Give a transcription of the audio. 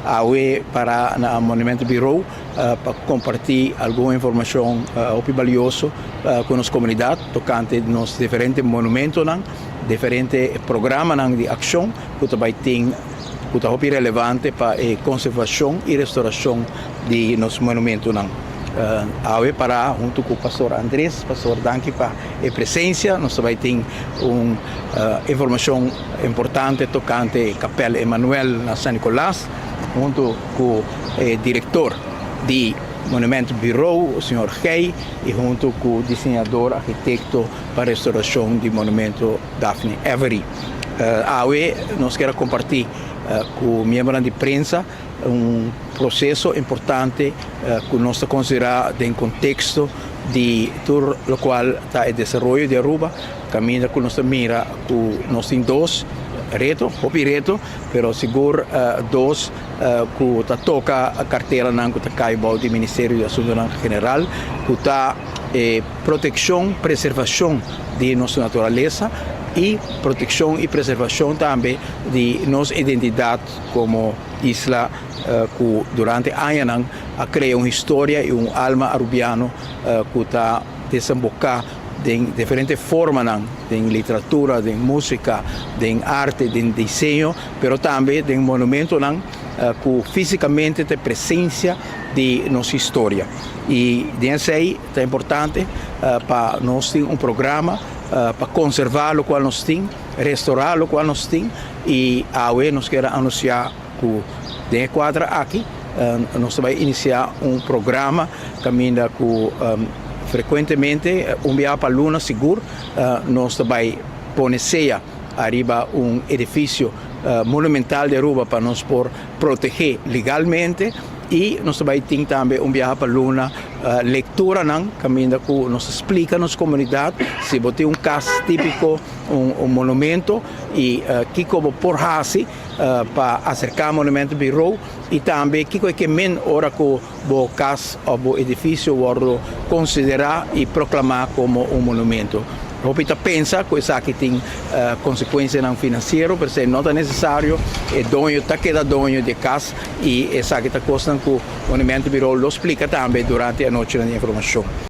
Awe para na Monumentenbureau pa kompartí algun informashon hopi balioso ku nos komunidat tokante nos diferente monumentonan, diferente programanan di akshon ku ta bai tin ku ta hopi relevante pa e konservashon i restorashon di nos monumentonan. Awe para huntu ku Pastor Andres. Pastor, danki pa e presensia. Nos ta bai tin un informashon importante tokante Kapel Emanuel na San Nicolas, huntu ku e direktor di Monumentenbureau, señor Gey, i huntu ku diseñador arkitekto pa restorashon di monumento, Daphne Every. Awe nos ke kompartí ku miembronan di prensa un proseso importante ku nos ta konsiderá den konteksto di tur lokual ta e desaroyo di Aruba, kaminda ku nos ta mira ku nos tin dos reto, hopi reto, pero sigur dos ku ta toka karteranan ku ta kai bou di Ministerio di Asuntonan General, ku ta protekshon, preservashon di nos naturalesa i protekshon i preservashon tambe di nos identidat komo isla ku durante añanan a krea un historia i un alma arubiano ku ta desemboká den diferente formanan, den literatura, den músika, den arte, den diseño, pero tambe den monumentonan ku físikamente ta presensia di nos historia. I den esei ta importante pa nos tin un programa pa konservá lokual nos tin, restorá lokual nos tin, i awe nos ke anunsiá ku den e kuadro aki nos ta bai inisiá un programa kaminda ku frekuentemente, un biaha pa luna sigur, nos ta bai pone sea ariba un edifisio monumental di Aruba pa nos por protegé legalmente, i nos ta bai tin tambe un biaha pa luna lekturanan kaminda ku nos ta splika nos komunidat si bo tin un kas típiko, un monumento, i kiko bo por hasi pa aserká Monumentenbureau, i tambe kiko e ke men ora ku bo kas òf bo edifisio wòrdu konsiderá i proklamá komo un monumento. Hopi ta pensa ku esaki tin konsekuensianan finansiero, pero esei no ta nesesario. E doño ta keda doño di e kas, i esaki ta kosnan ku Monumentenbureau lo splika tambe durante e anochinan di informashon.